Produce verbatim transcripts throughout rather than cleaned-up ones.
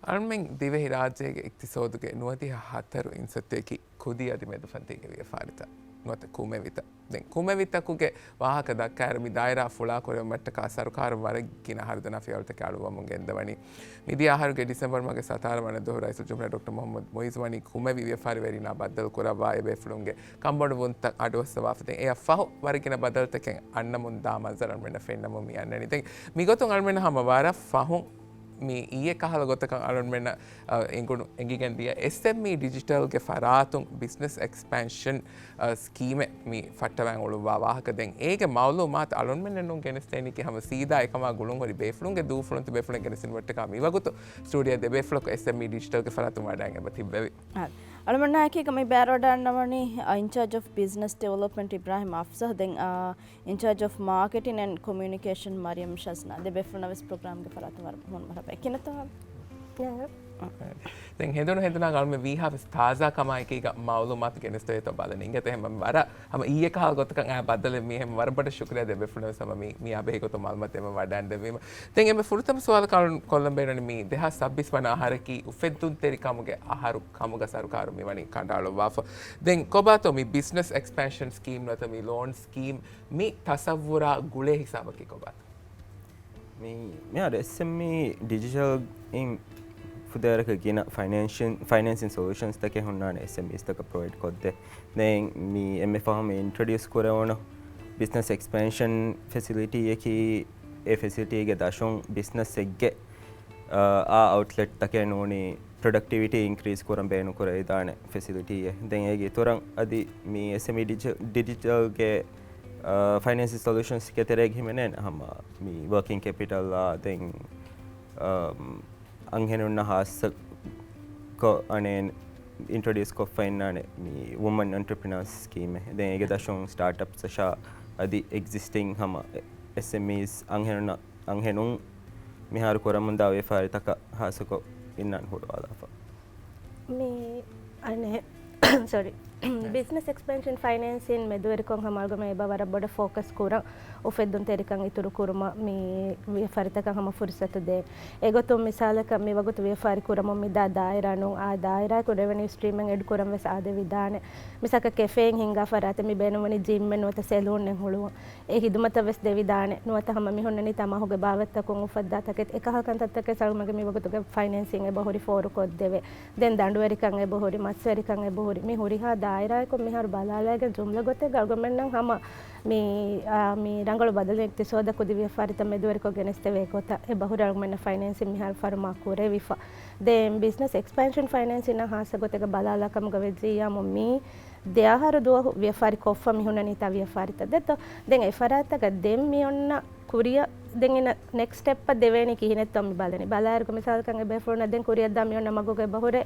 އަޅުމެން ދިވެހި ރާއްޖޭގެ އިޤްތިޞޯދުގެ ނުވަދިހަ ހަތަރު އިންސައްތައަކީ ކުދި އަދި މެދުފަންތީގެ ވިޔަފާރިތައް ނުވަތަ ކުމެވިތައް. ދެން ކުމެވިތަކުގެ ވާހަކަ ދައްކާއިރު، މި ދާއިރާ ފުޅާކުރެވުމަށްޓަކާ ސަރުކާރުން ވަރަށް ގިނަ ހަރުދަނާ ފިޔަވަޅުތަކެއް އަޅުވަމުން ގެންދަވަނީ. މިދިޔަ އަހަރުގެ ޑިސެމްބަރު މަހުގެ ސަތާރަ ވަނަ ދުވަހު ރައީސުލްޖުމްހޫރިއްޔާ ޑޮކްޓަރ މުޙައްމަދު މުޢިއްޒު ވަނީ ކުމެވި ވިޔަފާރިވެރިންނާ ބައްދަލު ކުރައްވާ އެބޭފުޅުންގެ ކަންބޮޑުވުންތައް އަޑުއައްސަވާފަ. ދެން އެއަށް ފަހު ވަރަށް ގިނަ ބަދަލުތަކެއް އަންނަމުން ދާ މަންޒަރު އަޅުމެންނަށް ފެންނަމުން މި އަންނަނީ. ދެން މިގޮތުން އަޅުމެންނަށް ހަމަ ވަރަށް ފަހުން މި އިއްޔެ ކަހަލަ ގޮތަކަށް އަޅުމެންނަށް، އަ، އެނގުނު، އެނގިގެން ދިޔަ އެސްއެމްއީ ޑިޖިޓަލްގެ ފަރާތުން ބިޒްނަސް އެކްސްޕެންޝަން، އަ، ސްކީމެއް މި ފައްޓަވަން އުޅުއްވާ ވާހަކަ. ދެން އޭގެ މައުލޫމާތު އަޅުމެންނަށް ނޫން ގެނެސްދޭނީ ކި ހަމަ ސީދާ އެކަމާ ގުޅުންހުރި ބޭފުޅުންގެ ދޫފުޅުން ތިބޭފުޅުން ގެނެސްދިނުމަށްޓަކާ މިވަގުތު ސްޓޫޑިއޯ ދެބޭފުޅަކު އެސްއެމްއީ ޑިޖިޓަލްގެ ފަރާތުން ވަޑައިގެން އެބަ ތިއްބެވި. އަ، އަޅުމެންނާއެކީ މި ބައިވަރު ވަޑައިގަންނަވަނީ، އ، އިންޗާޖް އޮފް ބިޒްނަސް ޑިވެލޮޕްމަންޓް އިބްރާހިމް އަފްސަހް، ދެން، އ، އިންޗާޖް އޮފް މާކެޓިން އެންޑް ކޮމިއުނިކޭޝަން މަރިޔަމް ޝަޒްނާ. ދެ ބޭފުޅުންނަށް ވެސް ޕްރޮގްރާމްގެ ފަރާތުން ވަރަށް މަރުޙަބާ. ކިނަތޯ ހާލު؟ ދެން ހެނދުނު ހެނދުނާ އަޅުމެން ވީހާ ވެސް ތާޒާ ކަމާއެކީގަ މައުލޫމާތު ގެނެސްދެވޭތޯ ބަލަނީ. އިނގޭތޯ ހަމަ ވަރަށް ހަމަ އިއްޔެ ކަހަލަ ގޮތަކަށް އައި ބައްދަލެއް މީ. ހަމަ ވަރަށް ބޮޑަށް ޝުކުރިއްޔާ ދެ ބޭފުޅުންނަށް ވެސް ހަމަ މި، މި އާ ބެހޭ ގޮތުން މައުލޫމާތު އެބަ ވަޑައިން ދެއްވީމަ. ދެން އެންމެ ފުރަތަމަ ސުވާލަކަށް އަޅުން ކޮށްލަން ބޭނުނީ މި ދެހާސް ސައްބީސް ވަނަ އަހަރަކީ އުފެއްދުންތެރިކަމުގެ އަހަރު ކަމުގަ ސަރުކާރުން މިވަނީ ކަނޑައަޅުއްވާފަ. ދެން ކޮބާތޯ މި ބިޒްނަސް އެކްސްޕެންޝަން ސްކީމް ނުވަތަ މި ލޯން ސްކީމް މި ތަސައްވުރާ ގުޅޭ ހިސާބަކީ ކޮބާތޯ؟ މި، މިހާރު އެސްއެމްއީ ޑިޖިޓަލް އިން ފުދޭވަރަކަށް ގިނަ ފައިނޭންޝިން، ފައިނޭންސިން ސޮލޫޝަންސްތަކެއް ހުންނާނެ އެސްއެމްއީސްތަކަށް ޕްރޮވައިޑް ކޮށްދޭ. ދެން މި އެންމެ ފަހުން މި އިންޓްރޮޑިއުސް ކުރެވުނު ބިޒްނަސް އެކްސްޕެންޝަން ފެސިލިޓީއަކީ، އެ ފެސިލިޓީގެ ދަށުން ބިޒްނަސްއެއްގެ، އާ، އައުޓްލެޓްތަކެއް ނޫނީ ޕްރޮޑަކްޓިވިޓީ އިންކްރީޒް ކުރަން ބޭނުންކުރެވިދާނެ ފެސިލިޓީއެއް. ދެން އޭގެ އިތުރަށް އަދި މި އެސްއެމްއީ ޑިޖި-، ޑިޖިޓަލްގެ، އާ، ފައިނޭންސި ސޮލޫޝަންސްގެ ތެރޭގަ ހިމެނޭނެ ހަމަ މި ވަރކިން ކެޕިޓަލްއާ ދެން، އާ، އަންހެނުންނަށް ހާއްސަ ކޮށް އަނެއް އިންޓްރޮޑިއުސް ކޮށްފަ އިންނާނެ މި ވުމަން އެންޓަރޕްރެނާސް ސްކީމެއް. ދެން އޭގެ ދަށުން ސްޓާޓްއަޕްސްއަށާ އަދި އެގްޒިސްޓިން ހަމަ އެސްއެމްއީސް އަންހެނުންނަށް، އަންހެނުން މިހާރު ކުރަމުންދާ ވިޔަފާރިތަކަށް ހާއްސަކޮށް އިންނާން ހުޅުވާލާފަ. މި އަނެއް، ސޮރީ. ބިޒްނަސް އެކްސްޕެންޝަން ފައިނޭންސިން މެދުވެރިކޮށް ހަމަ އަޅުގަމެން އެބަ ވަރަށް ބޮޑަށް ފޯކަސް ކުރަން އުފެއްދުންތެރިކަން އިތުރު ކުރުމަށް މި ވިޔަފާރިތަކަށް ހަމަ ފުރުސަތު ދޭ. އެގޮތުން މިސާލަކަށް މި ވަގުތު ވިޔަފާރި ކުރަމުން މިދާ ދާއިރާ ނޫން އާ ދާއިރާއަކު ރެވެނިއު ސްޓްރީމެއް އެޑް ކުރަން ވެސް އާދެވިދާނެ. މިސާލަކަށް ކެފޭއިން ހިންގާ ފަރާތެއް މި ބޭނުންވަނީ ޖިމްއެއް ނުވަތަ ސެލޫނެއް ހުޅުވަން. އެ ހިދުމަތަށް ވެސް ދެވިދާނެ. ނުވަތަ ހަމަ މި ހުންނަނީ ތަ މަހުގެ ބާވަތްތަކުން އުފައްދާ ތަކެތި އެކަހަލަ ކަންތައްތަކެއް އަޅުގަނޑުގެ މި ވަގުތުގެ ފައިނޭންސިން އެބަހުރި ފޯރުކޮށްދެވޭ. ދެން ދަނޑުވެރިކަން އެބަހުރި، މަސްވެރިކަން އެބަހުރި، މި ހުރިހާ ދާއިރާއަކުން މިހާރު ބަލާލައިގެން ޖުމްލަ ގޮތެއްގަ އަޅުގަނޑުމެންނަށް ހަމަ މި، އާ، މި ރަނގަޅު ބަދަލު އިޤްތިޞާދަށް ކުދި ވިޔަފާރިތައް މެދުވެރިކޮށް ގެނެސްދެވޭ ގޮތަށް އެބަހުރި އަޅުގަނޑުމެންނަށް ފައިނޭންސިން މިހާރު ފަރުމާ ކުރެވިފަ. ދެން ބިޒްނަސް އެކްސްޕެންޝަން ފައިނޭންސިންއަށް ހާއްސަ ގޮތެއްގަ ބަލާލާ ކަމުގަ ވެއްޖިއްޔާމު މީ ދެ އަހަރު ދުވަހު ވިޔަފާރި ކޮށްފަ މި ހުންނަނީ ތަ ވިޔަފާރިތައް ދެއްތޯ. ދެން އެ ފަރާތްތަކަށް ދެން މި އޮންނަ ކުރިއަށް ދެން އިން ނެކްސްޓް ސްޓެޕްއަށް ދެވޭނީ ކިހިނެއްތޯ މި ބަލަނީ. ބަލާއިރުގަ މިސާލަކަށް އެބޭފުޅުންނަށް ދެން ކުރިއަށްދާ މި އޮންނަ މަގުގަ އެބަހުރޭ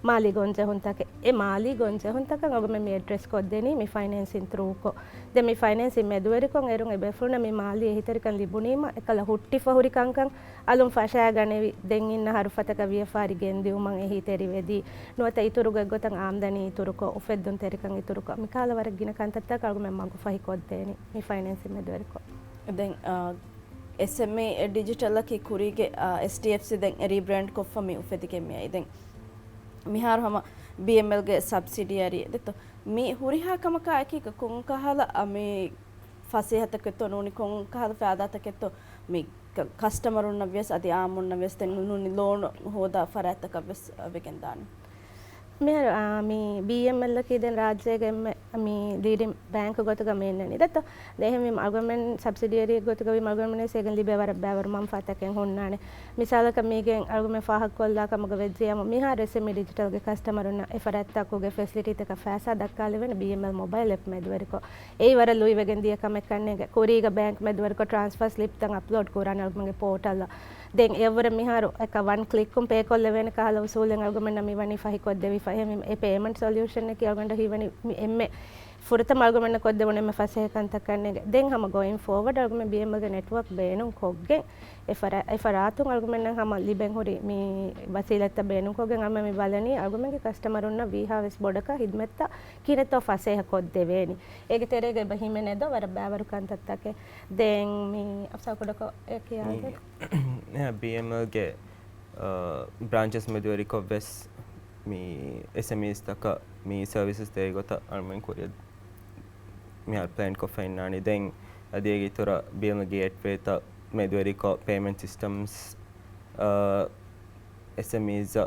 މާލީ ގޮންޖެހުންތަކެއް. އެ މާލީ ގޮންޖެހުންތަކަށް އަޅުގަމެން މި އެޑްރެސް ކޮށްދެނީ މި ފައިނޭންސިން ތްރޫކޮށް. ދެން މި ފައިނޭންސިން މެދުވެރިކޮށް އެރުން އެބޭފުޅުންނަށް މި މާލީ އެހީތެރިކަން ލިބުނީމަ އެކަލަ ހުއްޓިފަ ހުރި ކަންކަން އަލުން ފަށާގަނެވި، ދެން އިން އަހަރު ފަތަކަށް ވިޔަފާރި ގެންދިއުމަށް އެހީތެރިވެދީ، ނުވަތަ އިތުރު ގޮތްގޮތަށް އާމްދަނީ އިތުރުކޮށް، އުފެއްދުންތެރިކަން އިތުރުކޮށް، މިކަހަލަ ވަރަށް ގިނަ ކަންތައްތަކަށް އަޅުގަމެން މަގުފަހި ކޮށްދޭނީ މި ފައިނޭންސިން މެދުވެރިކޮށް. ދެން، އާ، އެސްއެމްއީ ޑިޖިޓަލަކީ ކުރީގެ، އާ، އެސްޑީއެފްސީ ދެން ރީބްރޭންޑް ކޮށްފަ މި އުފެދިގެން މިއައީ. ދެން މިހާރު ހަމަ ބީއެމްއެލްގެ ސަބްސިޑިއަރީ ދެއްތޯ. މި ހުރިހާ ކަމަކާ އެކީގަ ކޮންކަހަލަ، އަ، މި ފަސޭހަތަކެއްތޯ ނޫނީ ކޮންކަހަލަ ފައިދާތަކެއްތޯ މި ކަ-، ކަސްޓަމަރުންނަށް ވިޔަސް އަދި އާއްމުންނަށް ވިޔަސް ދެން ނޫނީ ލޯނު ހޯދާ ފަރާތްތަކަށް ވެސް، އަ، ވެގެން ދާނެ. މިހާރު، އާ، މި ބީއެމްއެލްއަކީ ދެން ރާއްޖޭގެ އެންމެ މި ލީޑިން ބޭންކް ގޮތުގަ މި އިންނަނީ ދެއްތޯ. ދެން އެހެންވީމަ އަޅުގަނޑުމެން ސަބްސިޑިއަރީ ގޮތުގަ ވީމަ އަޅުގަނޑުމެން ވެސް އޭގެން ލިބޭ ވަރަށް ބައިވަރު މަންފާތަކެއް ހުންނާނެ. މިސާލަކަށް މީގެން އަޅުގަނޑުމެން ފާހަގަކޮށްލާ ކަމުގަ ވެއްޖިއްޔާމު މިހާރު އެސްއެމްއީ ޑިޖިޓަލްގެ ކަސްޓަމަރުންނަށް އެ ފަރާތްތަކުގެ ފެސިލިޓީތަކަށް ފައިސާ ދައްކާލެވޭނެ ބީއެމްއެލް މޮބައިލް އެޕް މެދުވެރިކޮށް. އެއީ ވަރަށް ލުއިވެގެން ދިޔަ ކަމެއް ކަންނޭނގެ. ކުރީގަ ބޭންކް މެދުވެރިކޮށް ޓްރާންސްފާ ސްލިޕްތައް އަޕްލޯޑް ކުރާނެ އަޅުގަނޑުގެ ޕޯޓަލްއަށް. ދެން އެއަށްވުރެ މިހާރު އެކަ ވަން ކްލިކުން ޕޭ ކޮށްލެވޭނެ ކަހަލަ އުސޫލެއް އަޅުގަނޑުމެންނަށް މިވަނީ ފަހިކޮށްދެވިފަ. އެހެންވީމަ އެ ޕޭމަންޓް ސޮލިއުޝަންއަކީ އަޅުގަނޑަށް ހީވަނީ މި އެންމެ ފުރަތަމަ އަޅުގަނޑުމެންނަށް ކޮށްދެވުނު އެންމެ ފަސޭހަ ކަންތައް ކަންނޭނގެ. ދެން ހަމަ ގޯއިން ފޯވަޑް އަޅުގަނޑުމެން ބީއެމްއެލްގެ ނެޓްވޯކް ބޭނުން ކޮށްގެން އެ ފަރާ-، އެ ފަރާތުން އަޅުގަނޑުމެންނަށް ހަމަ ލިބެން ހުރި މި ވަސީލަތްތައް ބޭނުންކޮށްގެން އަޅުގަނޑުމެން މި ބަލަނީ އަޅުގަނޑުމެންގެ ކަސްޓަމަރުންނަށް ވީހާވެސް ބޮޑަކަށް ހިދުމަތްތައް ކިހިނެއްތޯ ފަސޭހަ ކޮށްދެވޭނީ. އޭގެ ތެރޭގަ އެބަ ހިމެނޭ ދޯ ވަރަށް ބައިވަރު ކަންތައްތަކެއް. ދެން މި އަފްސާ ކުޑަކޮށް އެ ކިޔާދޭ. މި، އެ ބީއެމްއެލްގެ، ބްރާންޗަސް މެދުވެރިކޮށް ވެސް މި އެސްއެމްއީސް ތަކަށް މި ސަރވިސަސް ދޭ ގޮތަށް އަޅުމެން ކުރިއަށް މިހާރު ޕްލޭން ކޮށްފަ އިންނާނީ. ދެން އަދި އޭގެ އިތުރަށް ބިލް ގޭޓްވޭތައް މެދުވެރިކޮށް ޕޭމެންޓް ސިސްޓަމްސް، އެސްއެމްއީސް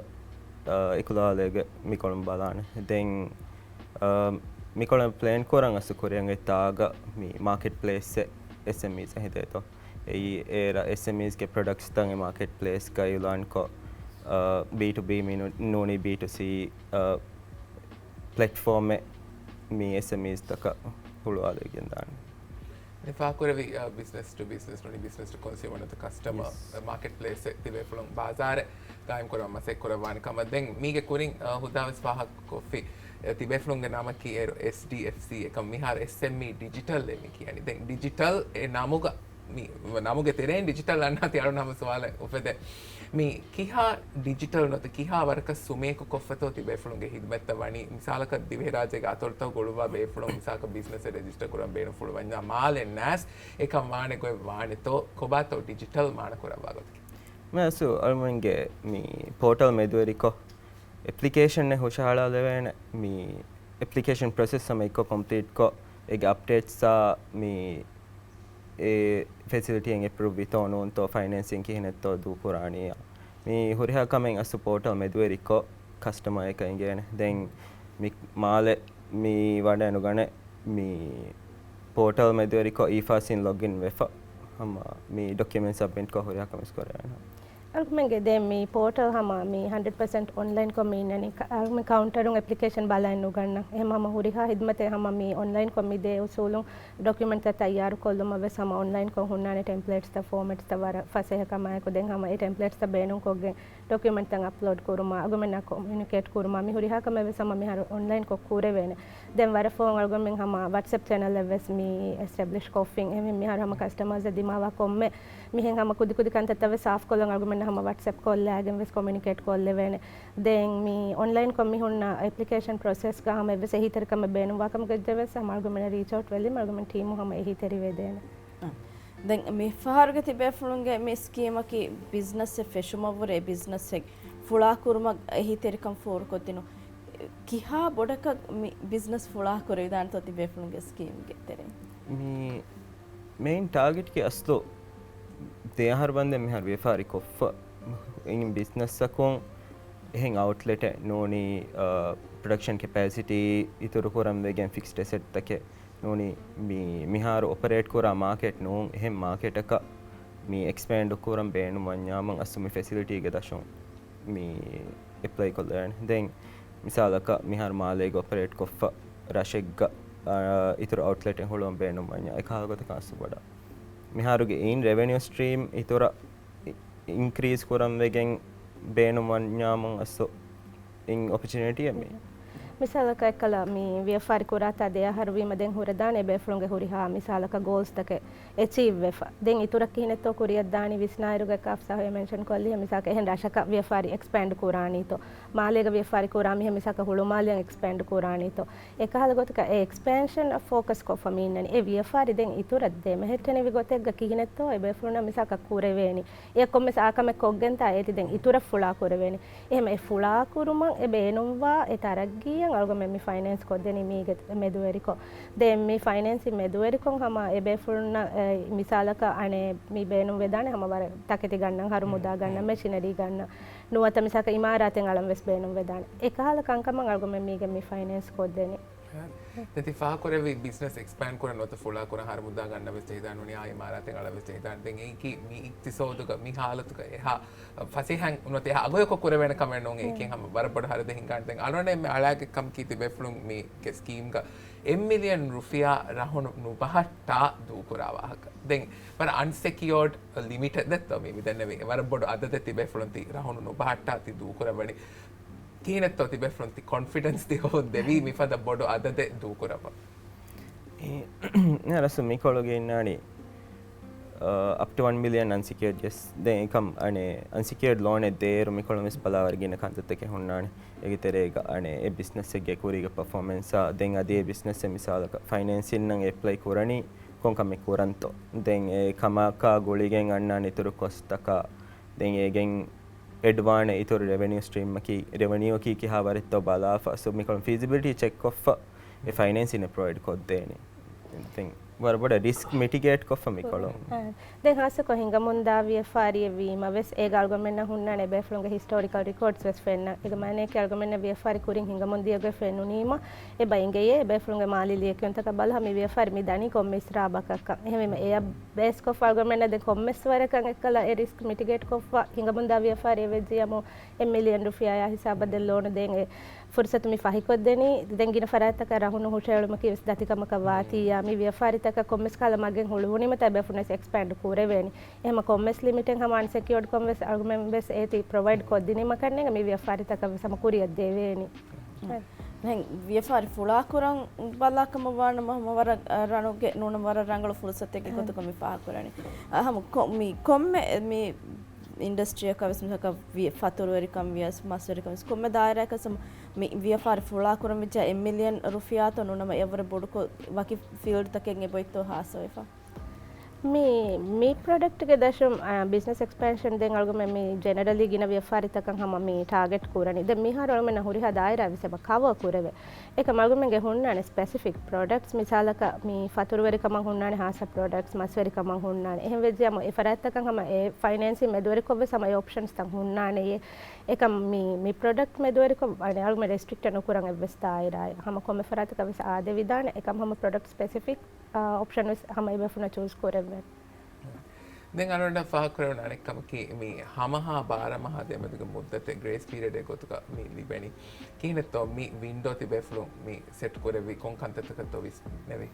އެކުލާލޭގެ މިކޮޅުން ބަލާނެ. ދެން މިކޮޅުން ޕްލޭން ކުރަން އަސް ކުރިއަށް އޮތް ތާގަ މި މާކެޓް ޕްލޭސްއެއް އެސްއެމްއީސް ހިދޭތޯ. އެއީ އޭރަށް އެސްއެމްއީސްގެ ޕްރޮޑަކްޓްސްތައް އެ މާކެޓް ޕްލޭސްގައި އިޢުލާންކޮށް، ބީ ޓު ބީ މި ނޫ-، ނޫނީ ބީ ޓު ސީ ޕްލެޓްފޯމެއް މި އެސްއެމްއީސް ތަކަށް ހުޅުވާލައިގެންދާނެ. ދެން ފާހަގަކުރެވި، އަ، ބިޒްނަސް ޓު ބިޒްނަސް ނޫނީ ބިޒްނަސް ޓު ކޮންސިއުމަރ ނުވަތަ ކަސްޓަމަރ، އަ، މާކެޓް ޕްލޭސްއެއް ތިބޭފުޅުން ބާޒާރެއް ގާއިމް ކުރަން މަސައްކަތް ކުރައްވާނެ ކަމަށް ދެން މީގެ ކުރިން، އަ، ހުދާވެސް ފާހަގަކޮށްފި، އެ، ތިބޭފުޅުންގެ ނަމަކީ އޭރު އެސްޑީއެފްސީ އެކަމް މިހާރު އެސްއެމްއީ ޑިޖިޓަލް އެ މި ކިޔަނީ. ދެން ޑިޖިޓަލް އެ ނަމުގަ މި ނަމުގެ ތެރެއިން ޑިޖިޓަލް އަންނާތީ އަޅުން ހަމަ ސުވާލެއް އުފެދޭ. މި ކިހާ ޑިޖިޓަލް ނުވަތަ ކިހާ ވަރަކަށް ސުމޭކު ކޮށްފަތޯ ތިބޭފުޅުންގެ ހިދުމަތްތައް ވަނީ؟ މިސާލަކަށް ދިވެހިރާއްޖޭގެ އަތޮޅުތައް ގުޅުއްވާ ބޭފުޅުން މިސާލަކަށް ބިޒްނަސް ރެޖިސްޓަރ ކުރަން ބޭނުންފުޅުވަންޏާ މާލެ ނާސް އެކަން ވާނެ ގޮތް ވާނެތޯ؟ ކޮބާތޯ ޑިޖިޓަލް މާނަ ކުރައްވާ ގޮތަކީ؟ މިއަސް އަޅުމެންގެ މި ޕޯޓަލް މެދުވެރިކޮށް އެޕްލިކޭޝަންއެއް ހުށަހަޅާލެވޭނެ. މި އެޕްލިކޭޝަން ޕްރޮސެސް ހަމަ އެއްކޮށް ކޮމްޕްލީޓްކޮށް އޭގެ އަޕްޑޭޓްސްއާ މި އެ ފެސިލިޓީއެއް އެޕްރޫވް ވިތޯ ނޫންތޯ، ފައިނޭންސިން ކިހިނެއްތޯ ދޫކުރާނީ. މި ހުރިހާ ކަމެއް އަސް ޕޯޓަލް މެދުވެރިކޮށް ކަސްޓަމަރ އެކަށް އިނގޭނެ. ދެން މި މާލެ މި ވަޑައެ ނުގަނެ މި ޕޯޓަލް މެދުވެރިކޮށް އީފާސްއިން ލޮގްއިން ވެފަ ހަމަ މި ޑޮކިއުމެންޓް ސަބްމިޓްކޮށް ހުރިހާ ކަމެއް ކުރެވޭނެ. އަޅުގަމެންގެ ދެން މި ޕޯޓަލް ހަމަ މި ހަންޑްރެޑް ޕަސެންޓް އޮންލައިންކޮށް މި އިންނަނީ. ކަ-، އަޅުގަމެން ކައުންޓަރުން އެޕްލިކޭޝަން ބަލައެއް ނުގަންނަ. އެހެން ހަމަ ހުރިހާ ހިދުމަތެއް ހަމަ މި އޮންލައިންކޮށް މި ދޭ އުސޫލުން ޑޮކިއުމެންޓްތައް ތައްޔާރުކޮށްލުމަށް ވެސް ހަމަ އޮންލައިންކޮށް ހުންނާނެ ޓެމްޕްލޭޓްސްތައް ފޯމެޓްސްތައް ވަރަށް ފަސޭހަ ކަމާއެކު. ދެން ހަމަ އެ ޓެމްޕްލޭޓްސްތައް ބޭނުންކޮށްގެން ޑޮކިއުމެންޓްތައް އަޕްލޯޑް ކުރުމާ، އަޅުގަމެންނާ ކޮމިއުނިކޭޓް ކުރުމާ، މި ހުރިހާ ކަމެއް ވެސް ހަމަ މިހާރު އޮންލައިންކޮށް ކުރެވޭނެ. ދެން ވަރަށް ފަހުން އަޅުގަނޑުމެން ހަމަ ވަޓްސްއެޕް ޗެނަލްއެއް ވެސް މި އެސްޓެބްލިޝް ކޮށްފިން. އެހެން މިހާރު ހަމަ ކަސްޓަމަރސް ދިމާވާ ކޮންމެ މިހެން ހަމަ ކުދިކުދި ކަންތައްތައް ވެސް ސާފްކޮށްލަން އަޅުގަނޑުމެން ހަމަ ވަޓްސްއެޕް ކޮށްލާގެން ވެސް ކޮމިއުނިކޭޓް ކޮށްލެވޭނެ. ދެން މި އޮންލައިންކޮށް މި ހުންނަ އެޕްލިކޭޝަން ޕްރޮސެސްގަ ހަމަ އެއްވެސް އެހީތެރިކަމެއް ބޭނުންވާ ކަމުގަ ވެސް ހަމަ އަޅުގަނޑުމެންނަށް ރީޗްއައުޓް ވެލީމަ އަޅުގަނޑުމެން ޓީމު ހަމަ އެހީތެރިވެދޭނެ. ދެން މިފަހަރުގެ ތިބޭފުޅުންގެ މި ސްކީމަކީ ބިޒްނަސްއެއް ފެށުމަށްވުރެ ބިޒްނަސްއެއް ފުޅާކުރުމަށް އެހީތެރިކަން ފޯރުކޮށްދިނުން. ކިހާ ބޮޑަކަށް މި ބިޒްނަސް ފުޅާކުރެވިދާނެތޯ ތިބޭފުޅުންގެ ސްކީމްގެ ތެރެއިން؟ މި މެއިން ޓާގެޓްގެ އަސްލު ދެ އަހަރު ބަންދެން މިހާރު ވިޔަފާރި ކޮށްފަ އިން ބިޒްނަސްއަކުން އެހެން އައުޓްލެޓެއް ނޫނީ، ޕްރޮޑަކްޝަން ކެޕޭސިޓީ އިތުރުކުރަން ވެގެން ފިކްސްޑް އެސެޓްތަކެއް ނޫނީ މި-، މިހާރު އޮޕަރޭޓް ކުރާ މާކެޓް ނޫން، އެހެން މާކެޓަކަށް މި އެކްސްޕޭންޑް ކުރަން ބޭނުންވަންޏާމުން އަސްލު މި ފެސިލިޓީގެ ދަށުން މި އެޕްލައި ކޮށްލެވޭނެ. ދެން މިސާލަކަށް މިހާރު މާލޭގަ އޮޕަރޭޓް ކޮށްފަ ރަށެއްގަ، އާ، އިތުރު އައުޓްލެޓެއް ހުޅުވަން ބޭނުންވަންޏާ އެކަހަލަ ގޮތަކަށް އަސްލު ބޮޑަށް މިހާރުގެ އިން ރެވެނިއު ސްޓްރީމް އިތުރަށް އި-، އިންކްރީޒް ކުރަން ވެގެން ބޭނުންވަންޏާމުން އަސްލު އިން އޮޕޮޗުނިޓީއެއް މި. މިސާލަކަށް އެއްކަލަ މި ވިޔަފާރި ކުރާތާ ދެ އަހަރު ވީމަ ދެން ހުރެދާނެ ބޭފުޅުންގެ ހުރިހާ މިސާލަކަށް ގޯލްސްތަކެއް އެޗީވް ވެފަ. ދެން އިތުރަށް ކިހިނެއްތޯ ކުރިއަށްދާނީ ވިސްނާއިރުގަ އެކަ އަފްސާހު އެ މެންޝަން ކޮށްލި މިސާލަކަށް އެހެން ރަށަކަށް ވިޔަފާރި އެކްސްޕޭންޑް ކުރާނީތޯ؟ މާލޭގަ ވިޔަފާރި ކުރާ މީހެއް މިސާލަކަށް ހުޅުމާލެއަށް އެކްސްޕޭންޑް ކުރާނީތޯ؟ އެކަހަލަ ގޮތަކަށް އެ އެކްސްޕޭންޝަން އަށް ފޯކަސް ކޮށްފަ މި އިންނަނީ. އެ ވިޔަފާރި ދެން އިތުރަށް ދެމެހެއްޓެނިވި ގޮތެއްގަ ކިހިނެއްތޯ އެ ބޭފުޅުންނަށް މިސާލަކަށް ކުރެވޭނީ. އެއަށް ކޮންމެސް އާ ކަމެއް ކޮށްގެންތާ އޭތި ދެން އިތުރަށް ފުޅާ ކުރެވޭނީ. އެހެން އެ ފުޅާ ކުރުމަށް އެ ބޭނުންވާ އެ ތަރައްގީއަށް އަޅުގަމެން މި ފައިނޭންސް ކޮށްދެނީ މީގެ މެދުވެރިކޮށް. ދެން މި ފައިނޭންސް މެދުވެރިކޮށް ހަމަ އެ ބޭފުޅުންނަށް، އެ، މިސާލަކަށް އަނެއް މި ބޭނުން ވެދާނެ ހަމަ ވަރަށް ތަކެތި ގަންނަން، ހަރު މުދާ ގަންނަން، މެޝިނަރީ ގަންނަން، ނުވަތަ މިސާލަކަށް އިމާރާތެއް އަޅަން ވެސް ބޭނުން ވެދާނެ. އެކަހަލަ ކަންކަމަށް އަޅުގަމެން މީގެ މި ފައިނޭންސް ކޮށްދެނީ. ދެން ތި ފާހަގަކުރެއްވި ބިޒްނަސް އެކްސްޕޭންޑް ކުރަން ނުވަތަ ފުޅާ ކުރަން ހަރު މުދާ ގަންނަން ވެސް ޖެހިދާނެ ނޫނީ އާ އިމާރާތެއް އަޅަން ވެސް ޖެހިދާނެ. ދެން އެއީކީ މި އިޤްތިޞާދުގަ މި ހާލަތުގަ އެހާ ފަސޭހައިން ނުވަތަ އެހާ އަގުހެޔޮކޮށް ކުރެވޭނެ ކަމެއް ނޫން. އެއީކީ ހަމަ ވަރަށް ބޮޑު ހަރަދެއް ހިނގާނެ. ދެން އަޅުގަނޑު އެންމެ އަޅާގެ ކަމަކީ ތިބޭފުޅުން މީގެ ސްކީމްގަ އެއް މިލިއަން ރުފިޔާ ރަހުނު ނުބަހައްޓާ ދޫކުރާ ވާހަކަ. ދެން ވަރަށް އަންސެކިއޯޑް ލިމިޓެއް ދެއްތޯ މި މިދެންނެވީ. ވަރަށް ބޮޑު އަދަދެއް ތިބޭފުޅުން ތި ރަހުނު ނުބަހައްޓާ ތި ދޫކުރައްވަނީ. ކިހިނެއްތޯ ތިބޭފުޅުން ތި ކޮންފިޑެންސް ތި ހޯދެވީ މިފަދަ ބޮޑު އަދަދެއް ދޫކުރައްވަން؟ އެ، ރަސް މިކޮޅުގެ އިންނާނީ، އަ، އަޕް ޓު ވަން މިލިއަން އަންސެކިއޯޑް ޔެސް. ދެން އެކަމް އަނެއް އަންސެކިއޯޑް ލޯނެއް ދޭއިރު މިކޮޅުން ވެސް ބަލާވަރަށް ގިނަ ކަންތައްތަކެއް ހުންނާނެ. އޭގެ ތެރޭގަ އަނެއް އެ ބިޒްނަސްއެއްގެ ކުރީގެ ޕަފޯމެންސާ، ދެން އަދި އެ ބިޒްނަސްއެއް މިސާލަކަށް ފައިނޭންސިންއަށް އެޕްލައި ކުރަނީ ކޮން ކަމެއް ކުރަންތޯ؟ ދެން އެ ކަމަކާ ގުޅިގެން އަންނާނެ އިތުރު ކޮސްޓްތަކާ، ދެން އޭގެން އެޑް ވާނެ އިތުރު ރެވެނިއު ސްޓްރީމްއަކީ، ރެވެނިއުއަކީ ކިހާ ވަރެއްތޯ ބަލާފަ، ސޯ މިކޮޅުން ފީޒިބިލިޓީ ޗެކްކޮށްފަ އެ ފައިނޭންސިން ޕްރޮވައިޑް ކޮށްދޭނެ. ދެން ވަރަށް ބޮޑަށް ރިސްކް މިޓިގޭޓް ކޮށްފަ މިކޮޅުން. އާ، ދެން ހާއްސަކޮށް ހިނގަމުންދާ ވިޔަފާރިއެއް ވީމަ ވެސް އޭގަ އަޅުގަނޑުމެންނަށް ހުންނާނެ އެބޭފުޅުންގެ ހިސްޓޯރިކަލް ރެކޯޑްސް ވެސް ފެންނަ. އޭގެ މާނައަކީ އަޅުގަނޑުމެންނަށް ވިޔަފާރި ކުރިން ހިނގަމުންދިޔަގޮތް ފެނުނީމަ އެބަ އިނގެޔޭ އެބޭފުޅުންގެ މާލީ ލިޔެކިޔުންތަކަށް ބަލާ މި ވިޔަފާރި މި ދަނީ ކޮންމެ އިސްރާބަކަށްކަން. އެހެންވީމަ އެއަށް ބޭސްކޮށްފަ އަޅުގަނޑުމެންނަށް ދެން ކޮންމެސް ވަރަކަށް އެއްކަލަ އެ ރިސްކް މިޓިގޭޓް ކޮށްފަ ހިނގަމުންދާ ވިޔަފާރިއެއް ވެއްޖިއްޔާމު އެއް މިލިއަން ރުފިޔާއާ ހިސާބަށް ދެން ލޯނު ދޭން އެ ފުރުސަތު މި ފަހިކޮށްދެނީ. ދެން ގިނަ ފަރާތްތަކަށް ރަހުނު ހުށައެޅުމަކީ ވެސް ދަތިކަމަކަށް ވާތީއްޔާ، މި ވިޔަފާރިތަކަށް ކޮންމެސް ކަހަލަ މަގެއް ހުޅުވުނީމަ ތައް ބޭފުޅުން ވެސް އެކްސްޕޭންޑް ކުރެވޭނީ. އެހެމަ ކޮންމެސް ލިމިޓެއް ހަމަ އަންސެކިއުއަޑްކޮށް ވެސް އަޅުގަނޑުމެން ވެސް އޭތި ޕްރޮވައިޑް ކޮށްދިނީމަ ކަންނޭނގެ މި ވިޔަފާރިތަކަށް ވެސް ހަމަ ކުރިއަށް ދެވޭނީ. ދެން ވިޔަފާރި ފުޅާކުރަން ބަލާކަމަށް ވާނަމަ ހަމަ ވަރަށް، އަ، ރަނުގެ ނޫނަ ވަރަށް ރަނގަޅު ފުރުސަތެއްގެ ގޮތަކަށް މި ފާހަގަކުރަނީ. އަ، ހަމަ ކޮ-، މި ކޮންމެ މި އިންޑަސްޓްރީއަކަށް ވެސް މިސާލަކަށް ވި-، ފަތުރުވެރިކަން ވިޔަސް، މަސްވެރިކަން ވިޔަސް، ކޮންމެ ދާއިރާއަކަސް މި ވިޔަފާރި ފުޅާކުރަން ވެއްޖެ އެއް މިލިއަން ރުފިޔާތޯ ނޫނަމަ އެއަށްވުރެ ބޮޑުކޮށް ވަކި ފީލްޑްތަކެއް އެބައޮތްތޯ ހާސްވެފަ؟ މި، މި ޕްރޮޑަކްޓްގެ ދަށުން، އާ، ބިޒްނަސް އެކްސްޕޭންޝަން ދެން އަޅުގަނޑުމެން މި ޖެނެރަލީ ގިނަ ވިޔަފާރިތަކަށް ހަމަ މި ޓާގެޓް ކުރަނީ. ދެން މިހާރު އަޅުގަނޑުމެންނަށް ހުރިހާ ދާއިރާ ވެސް އެބަ ކަވަރ ކުރެވޭ. އެކަމް އަޅުގަނޑުމެންގެ ހުންނާނެ ސްޕެސިފިކް ޕްރޮޑަކްޓްސް، މިސާލަކަށް މި ފަތުރުވެރިކަމަށް ހުންނާނެ ހާއްސަ ޕްރޮޑަކްޓްސް، މަސްވެރިކަމަށް ހުންނާނެ. އެހެން ވެއްޖެއްޔާމު އެ ފަރާތްތަކަށް ހަމަ އެ ފައިނޭންސިން މެދުވެރިކޮށްވެސް ހަމަ އެ އޮޕްޝަންސްތައް ހުންނާނެޔޭ. އެކަމް މި، މި ޕްރޮޑަކްޓް މެދުވެރިކޮށް، އަނެއް އަޅުގަނޑު ރެސްޓްރިކްޓެއް ނުކުރަން އެއްވެސް ދާއިރާއެއް. ހަމަ ކޮންމެ ފަރާތަކަށް ވެސް އާދެވިދާނެ. އެކަމް ހަމަ ޕްރޮޑަކްޓް ސްޕެސިފިކް، އާ، އޮޕްޝަން ވެސް ހަމަ އެބޭފުޅުންނަށް ޗޫސް ކުރެވޭނެ. ދެން އަޅުގަނޑަށް ފާހަގަކުރެވުނު އަނެއް ކަމަކީ، މި ހަމަހާ ބާރަ މަހާ ދެމެދުގެ މުއްދަތެއް ގްރޭސް ޕީރިއަޑެއް ގޮތުގަ މި ލިބެނީ. ކިހިނެއްތޯ މި ވިންޑޯ ތިބޭފުޅުން މި ސެޓް ކުރެއްވީ ކޮން ކަންތައްތަކަށްތޯ ވިސްނެވީ؟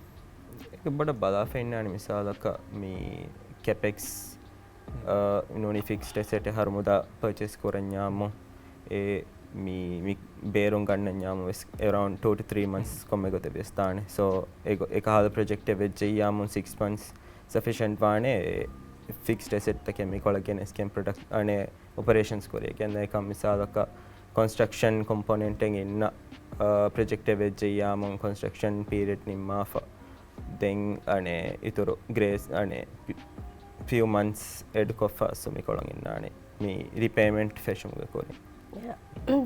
އެކަ ބޮޑަށް ބަލާފައިންނާނެ މިސާލަކަށް މި ކެޕެކްސް، އާ، ނޫނީ ފިކްސްޑް އެސެޓެއް ހަރު މުދާ ޕަރޗޭސް ކުރަންޏާމު، އެ މި، މި ބޭރުން ގަންނަންޏާމު ވެސް އެރައުންޑް ޓޫ ޓު ތްރީ މަންތްސް ކޮންމެ ގޮތެއް ވެސް ދާނެ. ސޯ، އެ ގޮ-، އެ ކަހަލަ ޕްރޮޖެކްޓެއް ވެއްޖެއްޔާމު ސިކްސް މަންތްސް ސަފިޝަންޓް ވާނެ ފިކްސްޑް އެސެޓްތަކެއް މިކޮޅަށް ގެނެސްގެން ޕްރޮޑަކްޓް އަނެއް އޮޕަރޭޝަންސް ކުރިޔަށް ގެންދާ. އެކަމް މިސާލަކަށް ކޮންސްޓްރަކްޝަން ކޮމްޕޯނެންޓެއް އިންނަ، އާ، ޕްރޮޖެކްޓެއް ވެއްޖެއްޔާމު ކޮންސްޓްރަކްޝަން ޕީރިއަޑް ނިންމާފަ. ދެން އަނެއް އިތުރު ގްރޭސް އަނެއް ފި-، ފިއު މަންތްސް އެޑް ކޮށްފަ ސު މިކޮޅަށް އިންނާނެ. މި ރިޕޭމެންޓް ފެށުމުގެ ކުރިން.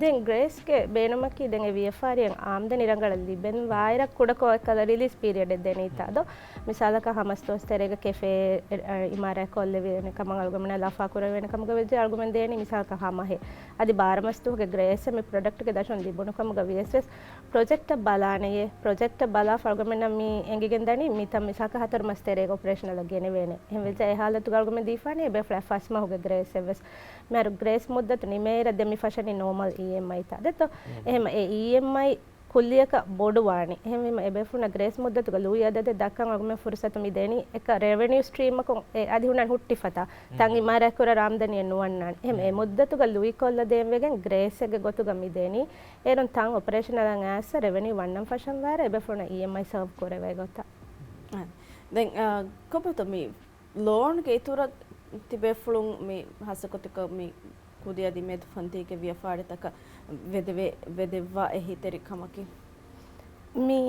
ދެން ގްރޭސްގެ ބޭނުމަކީ ދެން އެ ވިޔަފާރިއަށް އާމްދަނީ ރަނގަޅަށް ލިބެން ވާއިރަށް ކުޑަކޮށް އެއްކަލަ ރިލީސް ޕީރިއަޑެއް ދެނީތާ ދޯ؟ މިސާލަކަށް ހަމަސް ދުވަސް ތެރޭގަ ކެފޭ، އެ، އެ، އިމާރާތް ކޮށްލެވޭނެ ކަމަށް އަޅުގަނޑުމެންނަށް ލަފާ ކުރެވޭނެ ކަމުގަ ވެއްޖެ އަޅުގަމެން ދޭނީ މިސާލަކަށް ހަމަހެއް. އަދި ބާރަ މަސް ދުވަހުގެ ގްރޭސް މި ޕްރޮޑަކްޓްގެ ދަށުން ލިބުނު ކަމުގަ ވިޔަސް ވެސް ޕްރޮޖެކްޓަށް ބަލާނެޔޭ. ޕްރޮޖެކްޓަށް ބަލާފަ އަޅުގަމެންނަށް މި އެނގިގެން ދަނީ މިތަން މިސާލަކަށް ހަތަރު މަސް ތެރޭގަ އޮޕަރޭޝަނަލަށް ގެނެވޭނެ. އެހެން ވެއްޖެ އެ ހާލަތުގަ އަޅުގަމެން ދީފާނެ އެބޭފުޅަށް ފަސް މަހުގެ ގްރޭސް އެއްވެސް. މިހާރު ގްރޭސް މުއްދަތު ނިމޭއިރަށް ދެން މި ފަށަނީ ނޯމަލް އީއެމްއައިތާ ދެއްތޯ؟ އެހެމަ އެ އީއެމްއައި ކުއްލިއަކަށް ބޮޑުވާނީ. އެހެންވީމަ އެބޭފުޅުންނަށް ގްރޭސް މުއްދަތުގަ ލުއި އަދަދެއް ދައްކަން އަޅުގަމެން ފުރުސަތު މި ދެނީ. އެކަ ރެވެނިއު ސްޓްރީމަކުން އެ އަދި ހުންނަން ހުއްޓިފަތާ ތަން އިމާރާތްކުރާ ރާމްދަނީއެއް ނުވަންނާނެ. އެހެމަ އެ މުއްދަތުގަ ލުއިކޮށްލަ ދޭން ވެގެން ގްރޭސްއެއްގެ ގޮތުގަ މި ދެނީ. އޭރުން ތަން އޮޕަރޭޝަނަލަށް އައިސް ރެވެނިއު ވަންނަން ފަށަން ވާއިރަށް އެބޭފުޅުންނަށް އީއެމްއައި ސާވް ކުރެވޭ ގޮތަށް. އަ، ދެން، އަ، ކޮބަތޯ މި ލޯންގެ އިތުރަށް ތިބޭފުޅުން މި ހާއްސަކޮށް މި ކުދި އަދި މެދު ފަންތީގެ ވިޔަފާރިތަކަށް ވެދެވޭ، ވެދެއްވާ އެހީތެރި ކަމަކީ؟ މި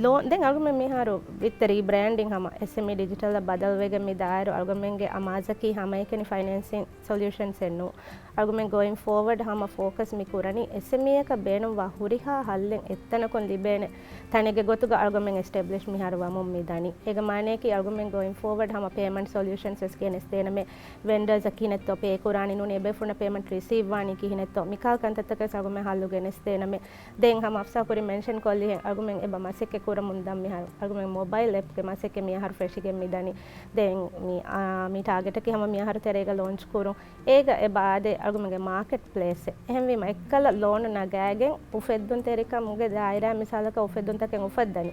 ލޯން ދެން އަޅުގަނޑުމެން މިހާރު ވިއްތަ ރީބްރޭންޑިން ހަމަ އެސްއެމްއީ ޑިޖިޓަލަށް ބަދަލުވެގެން މި ދާއިރު އަޅުގަނޑުމެންގެ އަމާޒަކީ ހަމައެކަނި ފައިނޭންސިން ސޮލިއުޝަންސް އެއްނޫ. އަޅުގަނޑުމެން ގޯއިން ފޯވަޑް ހަމަ ފޯކަސް މި ކުރަނީ އެސްއެމްއީއަކަށް ބޭނުންވާ ހުރިހާ ހައްލެއް އެއްތަނަކުން ލިބޭނެ ތަނެއްގެ ގޮތުގަ އަޅުގަނޑުމެން އެސްޓެބްލިޝް މިހާރު ވަމުން މި ދަނީ. އޭގެ މާނަޔަކީ އަޅުގަނޑުމެން ގޯއިން ފޯވަޑް ހަމަ ޕޭމަންޓް ސޮލިއުޝަންސް ވެސް ގެނެސްދޭނަމޭ. ވެންޑަރސް ކިހިނެއްތޯ ޕޭ ކުރާނީ ނޫނީ އެބޭފުޅުންނަށް ޕޭމަންޓް ރިސީވް ވާނީ ކިހިނެއްތޯ. މިކަހަލަ ކަންތައްތަކަށް އަޅުގަނޑުމެން ހައްލު ގެނެސްދޭނަމޭ. ދެން ހަމަ އަފްސާ ކުރިން މެންޝަން ކޮށްލިހެން އަޅުގަނޑުމެން އެބަ މަސައްކަތް ކުރަމުން ދަން މިހާރު. އަޅުގަނޑުމެން މޮބައިލް އެޕްގެ މަސައްކަތް މިހާރު ފެށިގެން މި ދަނީ. ދެން މި، އާ، މި ޓާގެޓަކީ ހަމަ މިއަހަރު ތެރޭގަ ލޯންޗް ކުރުން. އޭގަ އެބަ އާދޭ އަޅުގަނޑުމެންގެ މާކެޓް ޕްލޭސްއެއް. އެހެންވީމަ އެއްކަލަ ލޯނު ނަގާގެން އުފެއްދުންތެރިކަމުގެ ދާއިރާ މިސާލަކަށް އުފެއްދުންތަކެއް އުފައްދަނީ.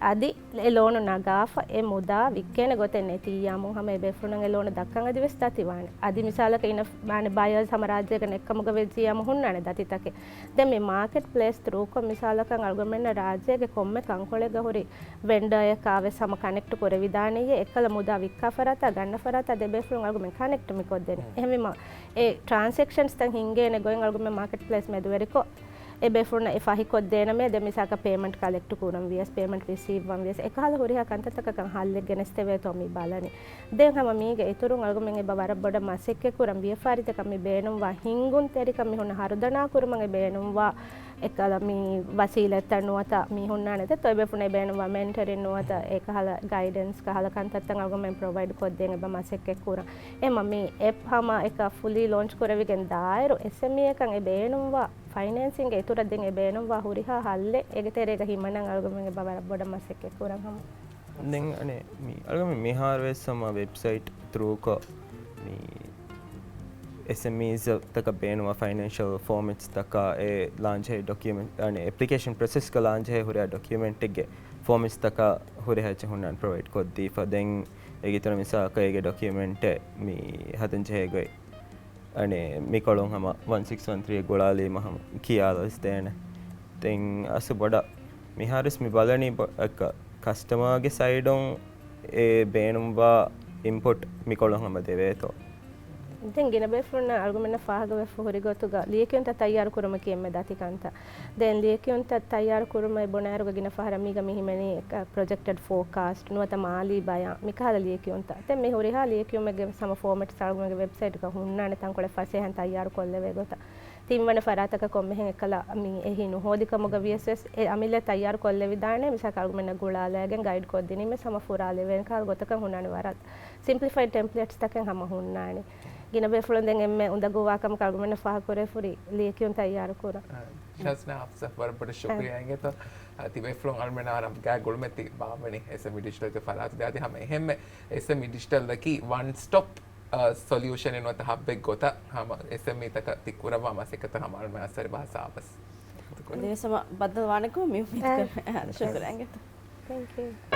އަދި އެ ލޯނު ނަގާފަ އެ މުދާ ވިއްކޭނެ ގޮތެއް ނެތިއްޔާމު ހަމަ އެބޭފުޅުން އެ ލޯނު ދައްކަން އަދިވެސް ދަތިވާނެ. އަދި މިސާލަކަށް އިނަ ބާނެ ބަޔާޒް ހަމަ ރާއްޖޭގަ ނެއްކަމުގަ ވެއްޖިއްޔާމު ހުންނާނެ ދަތިތަކެއް. ދެން މި މާކެޓް ޕްލޭސް ތްރޫކޮށް މިސާލަކަށް އަޅުގަނޑުމެންނަށް ރާއްޖޭގެ ކޮންމެ ކަންކޮޅެއްގަ ހުރި ވެންޑާއަކާ ވެސް ހަމަ ކަނެކްޓް ކުރެވިދާނެޔޭ. އެއްކަލަ މުދާ ވިއްކާ ފަރާތާ ގަންނަ ފަރާތާ ދެބޭފުޅުން އަޅުގަނޑުމެން ކަނެކްޓް މި ކޮށްދެނީ. އެހެންވީމަ އެ ޓްރާންސެކްޝަންސްތައް ހިންގޭނެ ގޮތް އަޅުގަނޑުމެން މާކެޓް ޕްލޭސް މެދުވެރިކޮށް، އެ ބޭފުޅުންނަށް އެ ފަހިކޮށްދޭނަމޭ. ދެން މިސާލަކަށް ޕޭމަންޓް ކަލެކްޓް ކުރަން ވިޔަސް، ޕޭމަންޓް ރިސީވް ވަން ވިޔަސް، އެކަހަލަ ހުރިހާ ކަންތައްތަކަކަށް ހައްލެއް ގެނެސްދެވޭތޯ މި ބަލަނީ. ދެން ހަމަ މީގެ އިތުރުން އަޅުގަމެން އެބަ ވަރަށް ބޮޑަށް މަސައްކަތް ކުރަން، ވިޔަފާރިތަކަށް މި ބޭނުންވާ ހިންގުންތެރިކަން މި ހުންނަ ހަރުދަނާ ކުރުމަށް އެ ބޭނުންވާ އެކަލަ މި ވަސީލަތްތައް ނުވަތަ މި ހުންނާނެ ދެތޯ އެބޭފުޅުން އެ ބޭނުންވާ މެންޓަރިން ނުވަތަ އެކަހަލަ ގައިޑެންސް ކަހަލަ ކަންތައްތައް އަޅުގަމެން ޕްރޮވައިޑް ކޮށްދޭން އެބަ މަސައްކަތް ކުރަން. އެމަ މި އެޕް ހަމަ އެކަ ފުލީ ލޯންޗް ކުރެވިގެން ދާއިރު އެސްއެމްއީއަކަށް އެ ބޭނުންވާ ފައިނޭންސިންގ އިތުރަށް ދެން އެ ބޭނުންވާ ހުރިހާ ހައްލެއް އޭގެ ތެރޭގަ ހިމަނަން އަޅުގަމެން އެބަ ވަރަށް ބޮޑަށް މަސައްކަތް ކުރަން ހަމަ. ދެން އަނެއް މި އަޅުގަމެން މިހާރުވެސް ހަމަ ވެބްސައިޓް ތްރޫކޮށް މި އެސްއެމްއީސްތަކަށް ބޭނުންވާ ފައިނޭންޝަލް ފޯމެޓްސްތަކާ އެ ލާންޗް ހެއް ޑޮކިއުމެންޓް، އަނެއް އެޕްލިކޭޝަން ޕްރޮސެސްގަ ލާންޗް ހެއް ހުރިހާ ޑޮކިއުމެންޓެއްގެ ފޯމެޓްސްތަކާ ހުރިހާ އެއްޗެއް ހުންނާނެ ޕްރޮވައިޑް ކޮށްދީފަ. ދެން އޭގެ އިތުރަށް މިސާލަކަށް އޭގެ ޑޮކިއުމެންޓެއް މި ހަދަން ޖެހޭ ގޮތް އަނެއް މިކޮޅުން ހަމަ ވަން ސިކްސް ވަން ތްރީ ގުޅާލީމަ ހަމަ ކިޔާލަސް ދޭނެ. ދެން އަސް ބޮޑަށް މިހާރުސް މި ބަލަނީ ބޮ-، އެއްކަ ކަސްޓަމާގެ ސައިޑުން އެ ބޭނުންވާ އިންޕުޓް މިކޮޅުން ހަމަ ދެވޭތޯ. ދެން ގިނަ ބޭފުޅުންނަށް އަޅުގަމެންނަށް ފާހަގަވެފަ ހުރި ގޮތުގަ ލިޔެކިޔުންތައް ތައްޔާރު ކުރުމަކީ އެންމެ ދަތި ކަންތައް. ދެން ލިޔެކިޔުންތައް ތައްޔާރު ކުރުމަށް ބުނާއިރުގަ ގިނަ ފަހަރަށް މީގަ މި ހިމެނީ ޕްރޮޖެކްޓެޑް ފޯކާސްޓް ނުވަތަ މާލީ ބަޔާން މިކަހަލަ ލިޔެކިޔުންތައް. ދެން މި ހުރިހާ ލިޔެކިޔުމެއްގެ ހަމަ ފޯމެޓްސް އަޅުގަމެންގެ ވެބްސައިޓްގަ ހުންނާނެ ތަންކޮޅެއް ފަސޭހަން ތައްޔާރު ކޮށްލެވޭ ގޮތަށް. ތިންވަނަ ފަރާތަކަށް ކޮންމެހެން އެކަލަ މި އެހީ ނުހޯދި ކަމުގަ ވިޔަސް ވެސް އެ އަމިއްލަ ތައްޔާރު ކޮށްލެވިދާނެ. މިސާލަކަށް އަޅުގަމެންނަށް ގުޅާލައިގެން ގައިޑް ކޮށްދިނީމެސް ހަމަ ފުރާލެވޭނެ ކަހަލަ ގޮތަކަށް ހުންނާނެ. ވަރަށް ސިމްޕްލިފައިޑް ޓެމްޕްލޭޓްސް ތަކެއް ހަމަ ހުންނާނެ. ގިނަ ބޭފުޅުން ދެން އެންމެ އުނދަގޫވާ ކަމަކަށް އަޅުގަމެންނަށް ފާހަގަކުރެވިފަ ހުރި ލިޔެކިޔުން ތައްޔާރު ކުރަން. ޝަޒްނާ އަފްސަ ވަރަށް ބޮޑަށް ޝުކުރިއްޔާ އިނގޭތޯ. އަ، ތިބޭފުޅުން އަޅުމެންނާ ރަނގަޅަށް ގުޅުމެއް ތި ބާއްވަނީ އެސްއެމްއީ ޑިޖިޓަލްގެ ފަރާތުގަ. އަދި ހަމަ އެހެންމެ އެސްއެމްއީ ޑިޖިޓަލްއަކީ ވަން ސްޓޮޕް، އަ، ސޮލިއުޝަނެއް ނުވަތަ ހައްބެއް ގޮތަށް ހަމަ އެސްއެމްއީތަކަށް ތި ކުރައްވާ މަސައްކަތަށް ހަމަ އަޅުމެން އަސަރި ބަހަސް އާބަސް. އަދިވެސް ހަމަ ބައްދަލުވާނެކަމަށް މި އުއްމީދު އަ، ކުރަން. ޝުކުރިއްޔާ އިނގޭތޯ. ތެންކް ޔޫ.